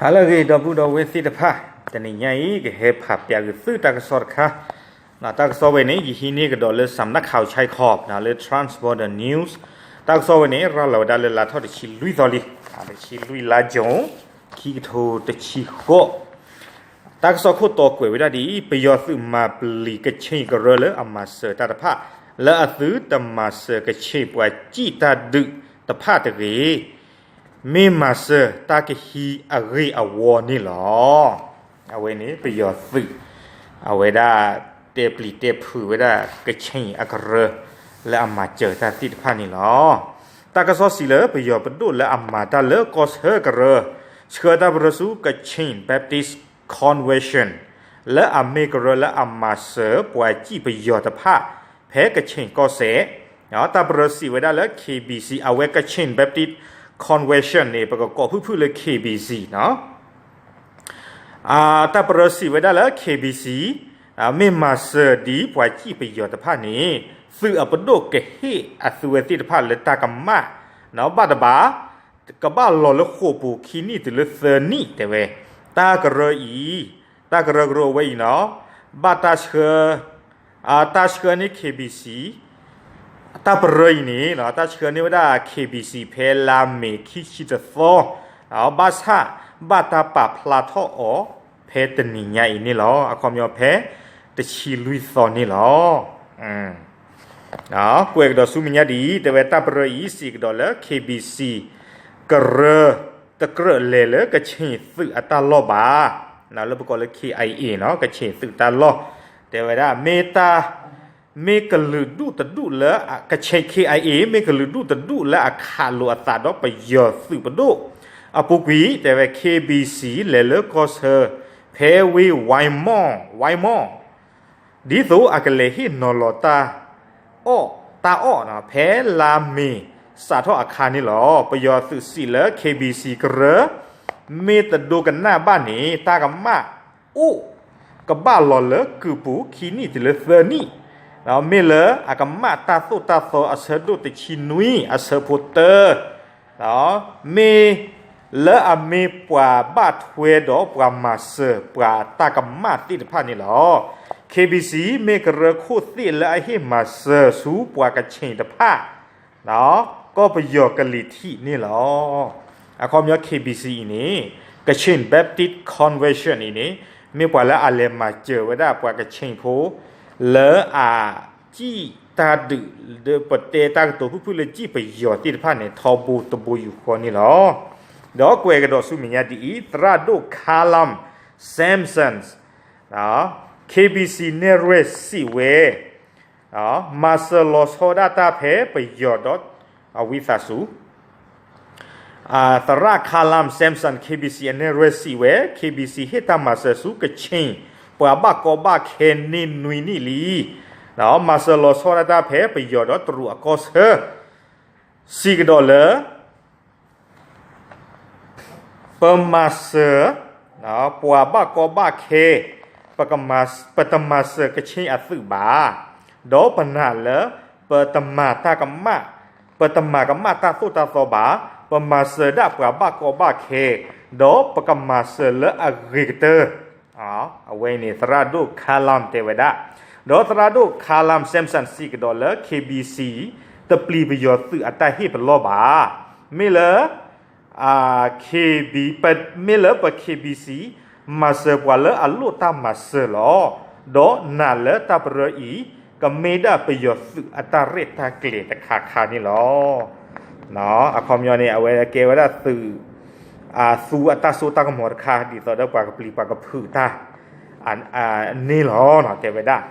ဟါလၢအဂ့ၤ ဒီပုၢ်ဒီဝဲၢ်သ့ၣ်တဖၣ်, တနံၤညါအံၤ ကဟဲဖးပျးက့ၤသုတၢ်ကစီၣ်တခါ, တၢ်ကစီၣ်ဝဲန့ၣ် ယဟံးန့ၢ်ကဒီးလၢ စံးနၣ်ခးအီၤ ဆဲခီး လၢ Trans Border News, တၢ်ကစီၣ်ဝဲန့ၣ် ရၤလီၤဝဲဒၣ်လၢလါထီၣ်တဆံလွံၢ်သီလံ, တဆံလွံၢ်လါ June, ခံကထိတဆံဃိး တၢ်ကစီၣ်ခိၣ်တီကွဲးဝဲဒၣ်ဒ်အံၤ, ပယီၤသုးမၤပျံၤကခ့ၣ်ကရၢလၢအမၤစၢၤတၢ်တဖၣ်, လၢအသုတမၤစၢၤကခ့ၣ်ပှၤစံၣ်တၢ်ဒုးတဖၣ်တဂ့ၤ, မ့ၢ်မၤစၢၤတၢ်ကဟံးအဂ့ၢ်အဝီန့ၣ်လီၤ. အဝဲန့ၣ်ပယီၤသုး အဝဲဒၣ်တဲပျံၤတဲဖုးဝဲဒၣ်ကခ့ၣ်အကရၢ လၢအမၤစၢၤတၢ်သ့ၣ်တဖၣ်န့ၣ်လီၤ. တၢ်ကစီၣ်စံးလၢပယီၤပဒိၣ်လၢအမၤတၢ်လၢကီၢ်ဆၢကရၢ ဆှၢတၢ်ပရၢဆူ Kachin Baptist Convention လၢအမ့ၢ်ကရၢလၢအမၤစၢၤပှၤစံၣ်ပယီၤတဖၣ် ဖဲကခ့ၣ်ကီၢ်စဲၣ်, တၢ်ပရၢစံးဝဲဒၣ်လၢ K B C, အဝဲ Kachin Baptist Convention န့ၣ် ပကကိးဖုၣ်ဖုၣ်လၢ K B C နီၤ. တၢ်ပရၢစံးဝဲဒၣ်လၢ K B C မ့ၢ်မၤစၢၤဒ်ပှၤစံၣ်ပယီၤတဖၣ်န့ၣ် သုးအပဒိၣ်ကဟ့ၣ်အသုဝဲသ့ၣ်တဖၣ်လၢတၢ်ကမၣ် ဘၣ်တဘၣ် ကဘၣ်လီၤလၢဃိာ်ပူၤခံနံၣ်တုၤလၢသၢနံၣ်တဲဝဲ, တၢ်ကရၢအံၤ, တၢ်ကရၢကရိအဝဲအံၤနီၤ, ဘၣ်တၢ်ဆှၢ, တၢ်ဆှၢန့ၢ် K B C, တၢ်ပရၢအံၤန့ၣ် တၢ်ဆှၢန့ၢ်ဝဲဒၣ် K B C ဖဲလါမ့ၤခံဆံတသီ, ဘၣ်ဆၣ် ဘၣ်တၢ်ပာ်ဖျါထီၣ်အီၤ ဖဲတနံၤညါအံၤန့ၣ်လီၤ. အခီပညီဖဲ တဆံလွံၢ်သီန့ၣ်လီၤ. ကွဲးကဒီးဆူမဲာ်ညါဒ်အံၤ, တဲဝဲတၢ်ပရၢအံၤစံးကဒီးလၢ K B C ကရၢ တကြၢးလဲၤလၢကခ့ၣ်သုးအတၢ်လီၢ်ဘၣ်, လၢပကိးလၢ K I A နီၤ, ကခ့ၣ်သုးတၢ်လီၢ်, တဲဝဲဒၣ် မ့ၢ်တၢ် မ့ၢ်ကလုာ်ဒူၣ်တဒူၣ်လၢ ကခ့ၣ် K I A မ့ၢ်ကလုာ်ဒူၣ်တဒူၣ်လၢအခးလိာ်အသးဒီးပယီၤသုးပဒိၣ်အပူၤကွံာ်, တဲဝဲ K B C လဲၤလၢကီၢ်ဆၢ ဖဲဝ့ၢ် ဝဲမီၢ်, ဝဲမီၢ် ဒ်သိးအကလဲၤဟ့ၣ်နီၤလီၤတၢ်အီၣ်, တၢ်အီၣ် ဖဲလါမ့ၤစးထီၣ်အခါန့ၣ်လီၤ. ပယီၤသုးစံးလၢ K B C ကရၢ မ့ၢ်တဒိကနၣ်ဘၣ်န့ၣ် တၢ်ကမၣ်အိၣ် ကဘၣ်လီၤလၢကုာ်ပူၤခံနံၣ်တုၤလၢသၢနံၣ်, မ့ၢ်လၢအကမၣ်တၢ်သိၣ်တၢ်သီအဆၢဒိၣ်တဆံနွံ အဆၢဖိတၢ မ့ၢ်လၢအမ့ၢ်ပှၤဘၣ်ထွဲဒီးပှၤမၤစၢၤပှၤတၢ်ကမၣ်သ့ၣ်တဖၣ်န့ၣ်လီၤ. K B C မ့ၢ်ကရၢခိၣ်သ့ၣ်လၢအဟ့ၣ်မၤစၢၤဆူပှၤကခ့ၣ်တဖၣ် ကီၢ်ပယီၤကလံၤထံးန့ၣ်လီၤ. အခီပညီ K B C အံၤန့ၣ် Kachin Baptist Convention အံၤန့ၣ် မ့ၢ်ပှၤလၢအလဲၤမၤစၢၤဝဲဒၣ်ပှၤကခ့ၣ်ဖိ လၢအစံၣ်တၢ်ဒုး ဒီးပတဲတၢ်ကတိၤဖုၣ်ဖုၣ်လၢစံၣ်ပယီၤသ့ၣ်တဖၣ်န့ၣ် ထီဘိတဘိယူၢ်ဃီန့ၣ်လီၤ. ဒီးကွဲးကဒီးဆူမဲာ်ညါဒ်အံၤ, သရၣ်ဒိၣ် Khalam Samson, K B C နဲၣ်ရွဲၣ်စံးဝဲ မၤစၢၤလီၤဆီဒၣ်တၢ်ဖဲပယီၤဒီးအဝံသးစူၤ, သရၣ် Khalam Samson K B C အနဲၣ်ရွဲၣ်စံးဝဲ K B C ဟ့ၣ်တၢ်မၤစၢၤဆူကခ့ၣ် ပှၤဘၣ်ကီဘၣ်ခဲန့ၢ်နွံနံၣ်လံ, မၤစၢၤလီၤဆီဒၣ်တၢ်ဖဲပယီၤဒီးတရူးအကီၢ်ဆၢ, စံးကဒီးလၢ ပမၤစၢၤ ပှၤဘၣ်ကီဘၣ်ခဲ, ပတမၤစၢၤကခ့ၣ်အသုးဘၣ်, ဒီးပနာ်လၢ ပတမၤတၢ်ကမၣ်, ပတမၤကမၣ်တၢ်သိၣ်တၢ်သီဘၣ်, ပမၤစၢၤဒၣ်ပှၤဘၣ်ကီဘၣ်ခဲ, ဒီးပကမၤစၢၤလၢအဂ့ၤကတၢၢ် အဝဲန့ၣ် သရၣ်ဒိၣ် Khalam တဲဝဲဒၣ်, ဒီးသရၣ်ဒိၣ် Khalam Samson စံးကဒီးလၢ K B C တပျံၤပယီၤသုးအတၢ်ဟ့ၣ်ပလီၢ်ဘၣ်, မ့ၢ်လၢ KB မ့ၢ်လၢပ K B C မၤစၢၤပှၤလၢအလိၣ်တၢ်မၤစၢၤလီၤ, ဒီးနာ်လၢတၢ်ပရၢအံၤ ကမ့ၢ်ဒၣ်ပယီၤသုးအတၢ်ရဲၣ်တၢ်ကျဲၤတခါခါန့ၣ်လီၤ. အခီပညီန့ၣ် အဝဲကဲဝဲဒၣ်သုး သူအတၢ်စိတၢ်ကမီၤတခါ ဒ်သိးဒီးပှၤကပျံၤပှၤကဖုးတၢ် န့ၣ်လီၤ တဲဝဲဒၣ်.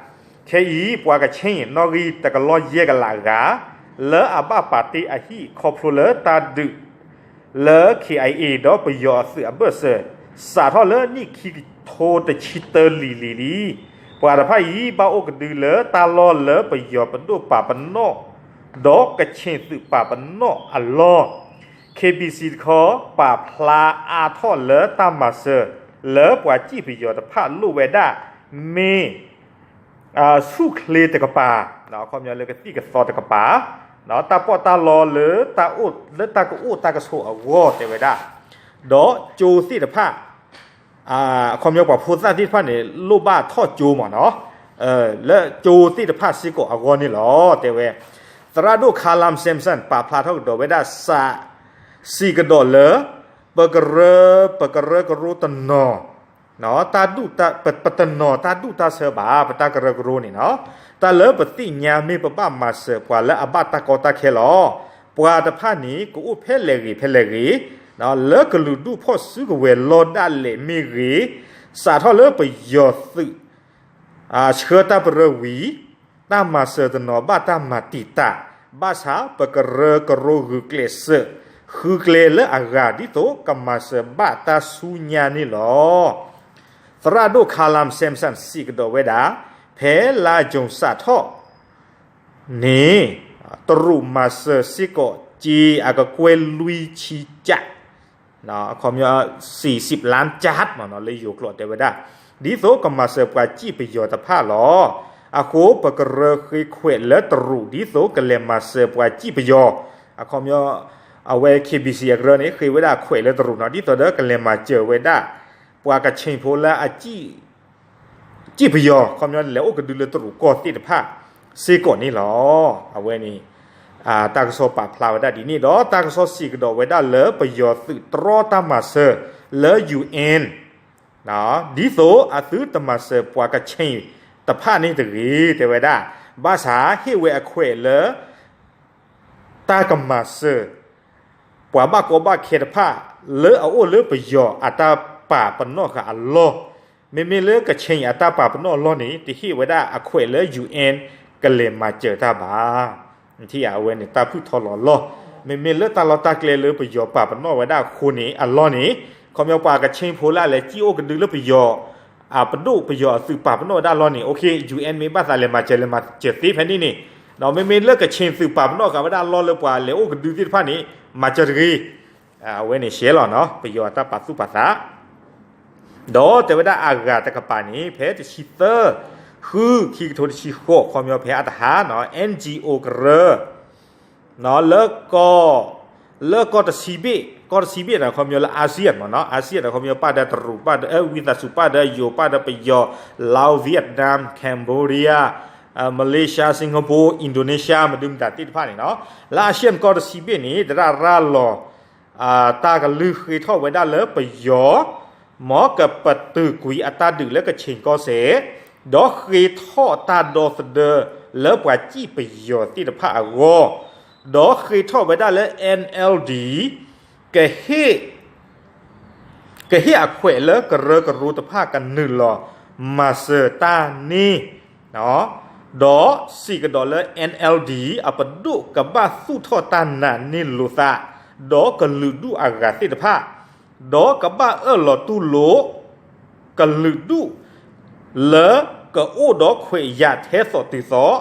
ခဲအံၤ ပှၤကခ့ၣ်နီၣ်ဂံၢ်တကလီၢ်ယဲၢ်ကလးဂၤ လၢအဘၣ်ပာ်တ့ၢ်အဟံၣ်ခီဖျိလၢတၢ်ဒုး လၢ K I A ဒီးပယီၤအသုးအဘၢၣ်စၢၤ စးထီၣ်လၢနံၣ်ခံကထိတဆံတၢလံၤလံၤလံ. ပှၤတဖၣ်အံၤ ဘၣ်အိၣ်ကဒုလၢတၢ်လီၢ်လၢပယီၤပဒိၣ်ပာ်ပနီၣ် ဒီးကခ့ၣ်သုးပာ်ပနီၣ်အလီၢ် K B C တခီ ပာ်ဖျါအါထီၣ်လၢတၢ်မၤစၢၤ လၢပှၤစံၣ်ပယီၤတဖၣ်လိၣ်ဝဲဒၣ် မ့ၢ် ဆူၣ်ချ့တကပၤ, အခီပညီလၢကသံၣ်ကသီတကပၤ, တၢ်ပီးတၢ်လီလၢတၢ်အိၣ်လၢတၢ်ကအိၣ်တၢ်ကဆိးအဂီၢ်တဲဝဲဒၣ်. ဒီးကၠိသ့ၣ်တဖၣ် အခီပညီပှၤဖိသၣ်သ့ၣ်တဖၣ်န့ၣ် လိၣ်ဘၣ်ထီၣ်ကၠိမ့ၢ်နီၤ, လၢကၠိသ့ၣ်တဖၣ်စ့ၢ်ကီးအဂီၢ်န့ၣ်လီၤ. တဲဝဲ သရၣ်ဒိၣ် Kalam Samson ပာ်ဖျါထီၣ်ကဒီးဝဲဒၣ် စးစံးကဒီးလၢ ပကရၢ ပကရၢကရိတနီၤ တၢ်ဒူၣ်တၢ် ပတနီၤတၢ်ဒူၣ်တၢ်ဆၢဘၣ် ပတၢ်ကရၢကရိန့ၣ်နီၤ, တၢ်လၢပသ့ၣ်ညါမ့ၢ်ပဘၣ်မၤစၢၤပှၤလၢအဘၣ်တၢ်ကီတၢ်ခဲလီၤ. ပှၤတဖၣ်န့ၣ် ကအိၣ်ဖဲလဲၣ်ဂ့ၤဖဲလဲၣ်ဂ့ၤ လၢကလုာ်ဒူၣ်ဖီၣ်စုကဝဲၤလီၢ်ဒၣ်လဲာ်မ့ၢ်ဂ့ၤ, စးထီၣ်လၢပယီၤသုး ဆှၢတၢ်ပရၢဝံၤ တၢ်မၤစၢၤတနီၤဘၣ်တၢ်မၤတံာ်တာ်, ဘၣ်ဆၣ်ပကရၢကရိဂုာ်ကျဲးစၢး ဃုကျဲလၢအဂၤ ဒ်သိးကမၤစၢၤဘၣ်တၢ်ဆူညါန့ၣ်လီၤ. သရၣ်ဒိၣ် Kalam Samson စံးကဒီးဝဲဒၣ် ဖဲလါယူၤစးထီၣ်န့ၣ် တရူးမၤစၢၤစ့ၢ်ကီး ကၠ့အကကွဲၢ်လွံၢ်ဆံကး အခီပညီ စံးစံးလၢကၠၢတ်းမ့ၢ်နီၤ လၢယိၤကျိာ်တဲဝဲဒၣ်, ဒ်သိးကမၤစၢၤပှၤစံၣ်ပယီၤတဖၣ်လီၤ. အဃိပကရၢဃ့ခွဲးလၢတရူး ဒ်သိးကလဲၤမၤစၢၤပှၤစံၣ်ပယီၤ, အခီပညီ အဝဲ K B C အကရၢန့ၣ် ဃ့ဝဲဒၣ်ခွဲးလၢတရူးနီၤ ဒ်သိးဒီးကလဲၤမၤစၢၤဝဲဒၣ် ပှၤကခ့ၣ်ဖိလၢအ စံၣ်ပယီၤ ခီပညီလဲၤအိၣ်ကဒုလၢတရူးကီၢ်သ့ၣ်တဖၣ်စ့ၢ်ကီးန့ၣ်လီၤ. အဝဲန့ၣ် တၢ်ကစီၣ်ပာ်ဖျါဝဲဒၣ်ဒ်န့ၣ်ဒီး တၢ်ကစီၣ်စံးကဒီးဝဲဒၣ်လၢ ပယီၤသုးတြီတၢ်မၤစၢၤလၢ U N ဒ်သိးအသုတမၤစၢၤပှၤကခ့ၣ်တဖၣ်န့ၣ်တဂ့ၤ တဲဝဲဒၣ်, ဘၣ်ဆၣ်ဟ့ၣ်ဝဲအခွဲးလၢ တၢ်ကမၤစၢၤ ပှၤဘၣ်ကီဘၣ်ခဲတဖၣ် လၢအအိၣ်လၢပယီၤအတၢ်ပာ်ပနီၣ်ဃာ်အလီၢ်, မ့မ့ၢ်လၢကခ့ၣ်အတၢ်ပာ်ပနီၣ်အလီၢ်န့ၣ် တဟ့ၣ်ဝဲဒၣ်အခွဲးလၢ U N ကလဲၤမၤစၢၤတၢ်ဘၣ်. ထံၣ်ဧါ အဝဲန့ၣ်တၢ်ဖုၣ်ထီလီၤလီၢ်, မ့မ့ၢ်လၢတၢ်လီၢ်တၢ်ကျဲလၢပယီၤပာ်ပနီၣ်ဝဲဒၣ်အဃိန့ၣ် အလီၢ်န့ၣ် ခီပညီပှၤကခ့ၣ်ဖိလၢအလဲၤစံၣ်အိၣ်ကဒုလၢပယီၤ အပဒိၣ်ပယီၤအသုးပာ်ပနီၣ်ဝဲဒၣ်အလီၢ်န့ၣ် OK, U N မ့ၢ်ဘၣ်သးလဲၤမၤစၢၤလဲၤမၤစၢၤသ့ဖဲန့ၣ်န့ၣ်, ဒီးမ့မ့ၢ်လၢကခ့ၣ်သုးပာ်ပနီၣ်ဃာ်ဝဲဒၣ်အလီၢ်လၢပှၤလဲၤအိၣ်ကဒုသ့ၣ်တဖၣ်န့ၣ် မၤစၢၤတဂ့ၤ. အဝဲန့ၣ်ရှဲလီၤနီၤ ပယီၤအတၢ်ပာ်သူၣ်ပာ်သး ဒီးတဲဝဲဒၣ်အဂၤတကပၤန့ၣ် ဖဲတဆံသၢ ဃု ခံကထိတဆံဃိး ခီပညီဖဲအတဟါနီၤ N G O ကရၢ လၢကီၢ် လၢကီၢ်တဆံဘ့ၣ် ကီၢ်တဆံဘ့ၣ်န့ၣ် ခီပညီလၢ ASEAN မ့ၢ်နီၤ ASEAN န့ၣ် ခီပညီပာ်ဒီးတရူး ပာ်ဒီး ဝံသးစူၤ ပာ်ဒီးယိၤ ပာ်ဒီးပယီၤ Laos, Vietnam, Cambodia, Malaysia, Singapore, Indonesia မဒုမတၤသ့ၣ်တဖၣ်န့ၣ်နီၤ လၢ ASEAN ကီၢ်တဆံဘ့ၣ်န့ၣ် သရၣ်ရၤလီၤ တၢ်ကလုၢ်ဃ့ထီၣ်ဝဲဒၣ်လၢပယီၤ မ်ကပတုာ်ကွံာ်အတၢ်ဒုးလၢကခ့ၣ်ကီၢ်စဲၣ်, ဒီးဃ့ထီၣ်တၢ်ဒီသဒၢလၢပှၤစံၣ်ပယီၤသ့ၣ်တဖၣ်အဂီၢ်, ဒီးဃ့ထီၣ်ဝဲဒၣ်လၢ N L D ကဟ့ၣ် ကဟ့ၣ်အခွဲးလၢကရၢကရိတဖၣ်ကနုာ်လီၤမၤစၢၤတၢ်န့ၣ်, ဒီးစံးကဒီးလၢ N L D အပဒိၣ်ကဘၣ်သူၣ်ထီၣ်တၢ်နာ်န့ၢ်လိာ်သး, ဒီးကလုာ်ဒူၣ်အဂၤသ့ၣ်တဖၣ်, ဒီးကဘၣ်အၢၣ်လီၤတူၢ်လိာ် ကလုာ်ဒူၣ် လၢကအိၣ်ဒီးခွဲးယာ်ထဲသိးတုၤ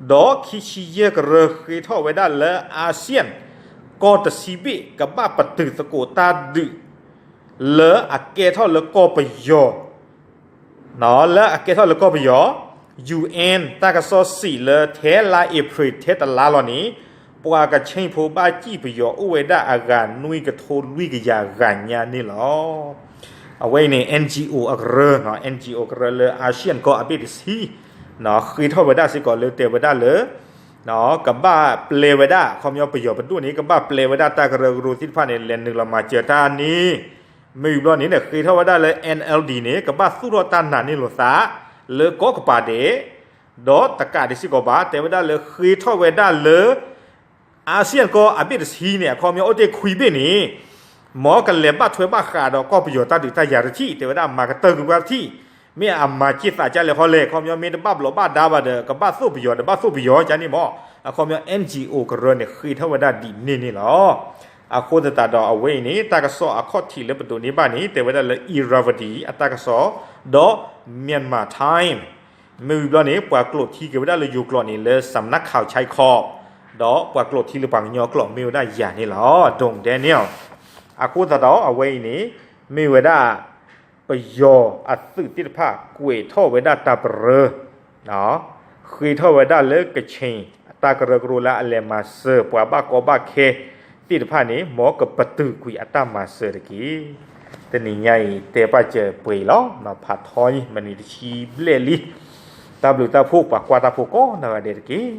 သိး, ဒီးခံဆံယဲၢ်ကရၢဃ့ထီၣ်ဝဲဒၣ်လၢ ASEAN ကီၢ်တဆံဘ့ၣ် ကဘၣ်ပတုာ်သကိးတၢ်ဒုး လၢအကဲထီၣ်လၢကီၢ်ပယီၤ လၢအကဲထီၣ်လၢကီၢ်ပယီၤ, U N တၢ်ကစီၣ်စံးလၢထဲလါအ့ဖြ့ၣ်ထဲတလါလီၤန့ၣ်, ပှၤကခ့ၣ်ဖိဘၣ်စံၣ်ပယီၤအိၣ်ဝဲဒၣ်အဂၤနွံကထိလွံၢ်ကယၤဂၤညါန့ၣ်လီၤ. အဝဲအံၤန့ၣ် N G O အကရၢ, N G O ကရၢလၢ ASEAN ကီၢ်အဘ့ၣ်တဆံ ဃ့ထီၣ်ဝဲဒၣ်စ့ၢ်ကီးလၢတဲဝဲဒၣ်လၢ ကဘၣ်ပျဲဝဲဒၣ် ခီပညီပယီၤပဒိၣ်န့ၣ် ကဘၣ်ပျဲဝဲဒၣ်တၢ်ကရၢကရိသ့ၣ်တဖၣ်န့ၣ် လဲၤနုာ်လီၤမၤစၢၤတၢ်န့ၣ်, မ့ၢ်ဝံၤဘျီန့ၣ် ဃ့ထီၣ်ဝဲဒၣ်လၢ N L D န့ၣ် ကဘၣ်သူၣ်ထီၣ်တၢ်နာ်န့ၢ်လိာ်သး လၢကိးကပၤဒဲး, ဒီးတကးဒံးစ့ၢ်ကီးဘၣ် တဲဝဲဒၣ်လၢဃ့ထီၣ်ဝဲဒၣ်လၢ ASEAN ကီၢ်အဘ့ၣ်တဆံန့ၣ် အခီပညီအိၣ်တ့ၢ်ခွံဘ့ၣ်န့ၣ် မ်ကလဲၤဘၣ်ထွဲဘၣ်ဃးဒီးကီၢ်ပယီၤတၢ်ဒုးတၢ်ယၤတထံၣ် တဲဝဲဒၣ်မၤကတၢၢ်ကွံာ်ပှၤတထံၣ်, မ့ၢ်အမၤက့ၢ်သးကလဲၣ်ခီလဲၣ် ခီပညီမ့ၢ်တဘၣ်ဘျီးဘၣ်ဒါဘၣ်ဒီး ကဘၣ်သိၣ်ပယီၤဒီးဘၣ်သိၣ်ပယီၤကန့ၣ်မ့ၢ်, အခီပညီ N G O ကရၢန့ၣ် ဃ့ထီၣ်ဝဲဒၣ်ဒ်န့ၣ်န့ၣ်လီၤ. အဃိသတးဒီးအဝဲအံၤန့ၣ် တၢ်ကစီၣ်အခီၣ်ထံးလၢပဒိးန့ၢ်ဘၣ်န့ၣ် တဲဝဲဒၣ်လၢ Irrawaddy အတၢ်ကစီၣ် ဒီး Myanmar Times မ့ၢ်ဝံၤဘျီန့ၣ် ပှၤကျိာ်ထံက့ၤဝဲဒၣ်လၢယိၤကျိာ်န့ၣ် လၢ စမ်နက်ခၢဝ်ချဲခီ ဒီးပှၤကျိာ်ထံလၢပှၤကညီကျိာ်မ့ၢ်ဝဲဒၣ်ယၤန့ၣ်လီၤ Dong Daniel. အဃိသတးဒီးအဝဲအံၤန့ၣ် မ့ၢ်ဝဲဒၣ် ပယီၤအသုးသ့ၣ်တဖၣ် ကွဲးထီၣ်ဝဲဒၣ်တၢ်ပရၢ ဃ့ထီၣ်ဝဲဒၣ်လၢကခ့ၣ် တၢ်ကရၢကရိလၢအလဲၤမၤစၢၤ ပှၤဘၣ်ကီဘၣ်ခဲ သ့ၣ်တဖၣ်န့ၣ် မ်ကပတုာ်ကွံာ်အတၢ်မၤစၢၤတက့ၢ်. တနံၤညါအံၤ တဲပာ်စၢၤပှဲၤအံၤလီၤ. ဖးထီအံၤ မနံၤတဆံဘျဲၣ်လံ. တၢ်ဘျုးတၢ်ဖှိၣ် ပှၤကွၢ်တၢ်ဖိကိးနီၢ်ဂၤဒဲးတက့ၢ်.